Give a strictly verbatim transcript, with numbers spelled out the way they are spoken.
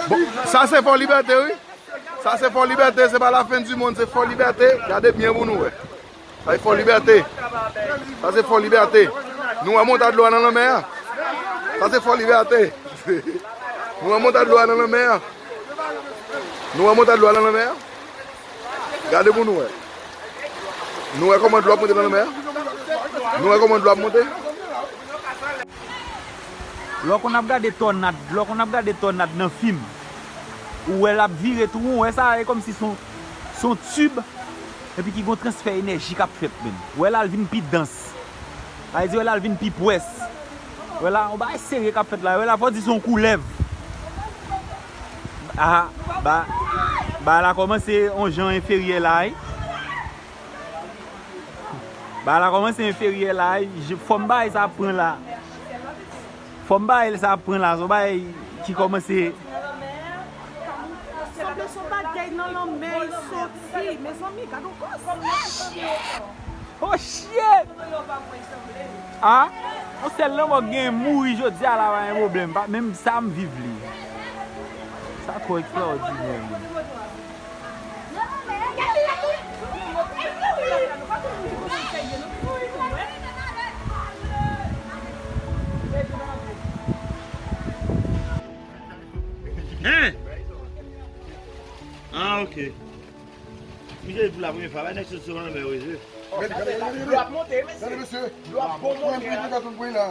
Bon, sa se Fò Libète, wi. Sa se Fò Libète, se pa lafen di mond, se Fò Libète. Gade byen pou nou wè. Sa se Fò Libète. Sa se Fò Libète. Nou wè monta dlo a nan lanmè a. Sa se Fò Libète. Nou wè monta dlo a nan lanmè a. Nou wè monta dlo a nan lanmè a. Gade pou nou wè. Nou wè kòman dlo ap monte nan lanmè a? Nou wè kòman dlo ap monte? Lè w konn ap gade tònad, lè w konn ap gade tònad nan fim, ou wè l ap vire tou won, ou wè sa e kòmsi se yon, se yon tib, epi ki gon transfè enèji k ap fèt menm. Ou wè l al vin pi dans. Sa vle di, ou wè l al vin pi pwès. Ou wè la, yon bagay serye k ap fèt la. Ou wè la, fò di se yon koulèv. Ah, ba, ba la kòmanse yon jan enferyè la, wi. Ba la kòmanse enferyè la, wi. Je, fòm bagay sa ap pran la. Fòm bagay sa ap pran la, se yon bagay ki kòmanse. Sanble se yon bagay nan lanmè l soti. Mezanmi, gade yon kòs. Oh shit! Ah, yon sèl lanmò k genyen mouri jodi a la pa gen pwoblèm. Pa, menm sa m viv li. Sa twò ekstraòdinè, menm. Hein? Ah, ok. Misye pou la premye fwa, bay nèg sot sou lanmè, wi, wi. Dlo ap monte, mesye. Dlo ap bon monte.